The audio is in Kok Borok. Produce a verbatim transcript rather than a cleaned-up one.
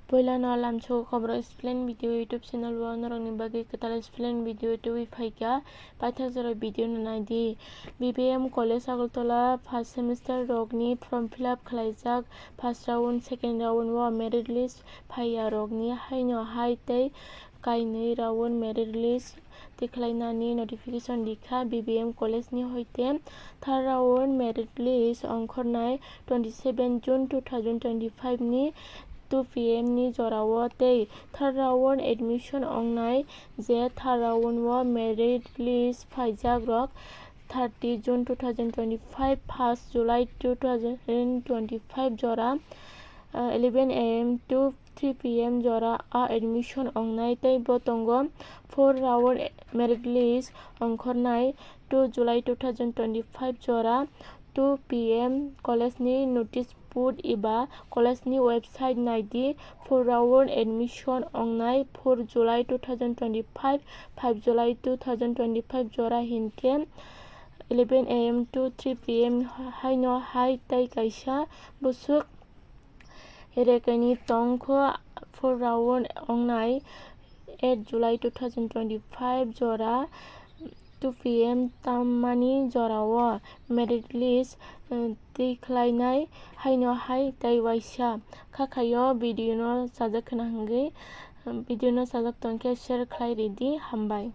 Poilano lamsogo khobor explain video YouTube channel o norokni bagwi kwtal explain video tubui phaikha, paithak jora video no naidi. B B M College Agartala first semester rokni form fill up khlaijak, first round, second round o merit list phaiya rokni haino hai tei kainwi round merit list tikhlainani notification rikha B B M College ni hoite. Third round merit list ongkhornai twenty seven June two thousand twenty five ni two P M ni jorao tei third round admission ongnai je third round o merit list phaijak rok thirty June two thousand twenty five, first July two thousand twenty five jora, uh, eleven A M to three P M jora a admission ongnai tei bo tongo four round merit list ongkhornai two July two thousand twenty five jora two P M college ni notice board eba college ni website naidi. Four round admission ongnai four July two thousand twenty five, five July two thousand twenty five jora hinkhe eleven A M to three P M haino hai tei kaisa bwswk rekaini tongkho four round ongnai eight July two thousand twenty five jora two P M tammani jorao merit list, eh, tikhlainai haino hai tei waisa. Khakhaio video no sajak khna hwngwi, video no sajak tongkhe share khlai ridi, hambai.